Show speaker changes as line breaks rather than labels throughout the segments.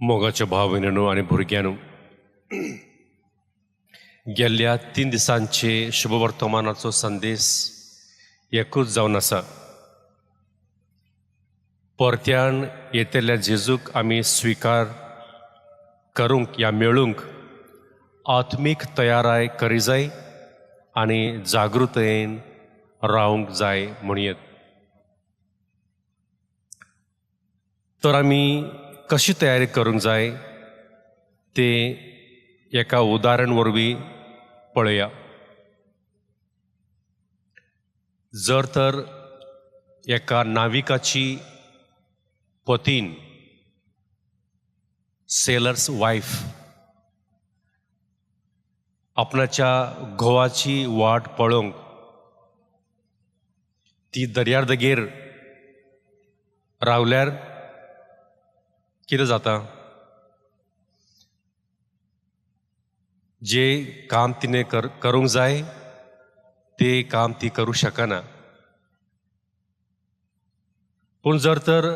मोगाच्या भाव भयणींनो आनी भुरग्यांनो, गेल्ल्या 3 दिसांचे शुभवर्तमानाचो संदेश एकूच जावन आसा. परत्यान येतल्या जेजूक आमी स्विकार करूंक या मेळूंक आत्मीक तयाराय करी जाय आनी जागृतयेन रावंक जाय म्हणयेत. तर आमी कशी तयारी करूंक जाय ते एका उदाहरण वरवीं पळया. जर तर एका नाविकाची पतीन, सेलर्स वायफ, आपणाच्या घोवाची वाट पळोवंक ती दर्यार देगेर रावल्यार कितें जाता? जे काम तिणें करूंक जाय ते काम ती करूं शकना. पूण जर तर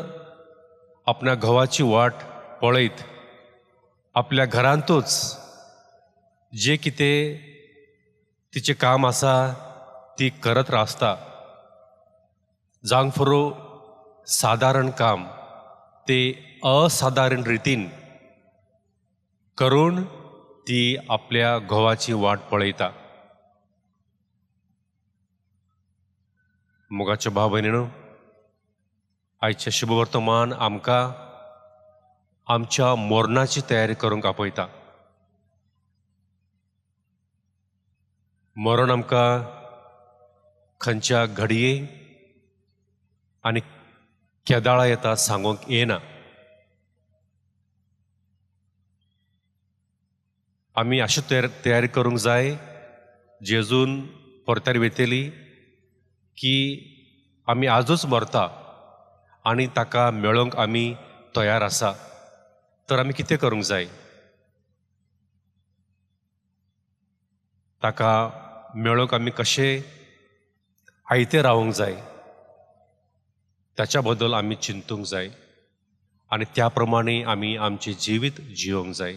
आपल्या घोवाची वाट पळयत आपल्या घरांतूच जे कितें तिचें काम आसा ती करत आसता, जावंक फुरो सादारण काम ते असादारण रितीन करून ती आपल्या घोवाची वाट पळयता. मोगाच्यो भाव भयणीनो, आयचें शुभवर्तमान आमकां आमच्या मरणाची तयारी करूंक आपयता. मरण आमकां खंयच्या घडये आनी केदाळा येता सांगूंक येना. आमी अशी तयारी करूंक जाय जेजून परत्यार वेतली की आमी आजूच मरता आनी ताका मेळोवंक आमी तयार आसा. तर आमी कितें करूंक जाय? ताका मेळोवंक आमी कशें आयते रावंक जाय ताच्या बद्दल आमी चिंतूंक जाय आनी त्या प्रमाणे आमी आमचें जिवीत जिवंक जाय.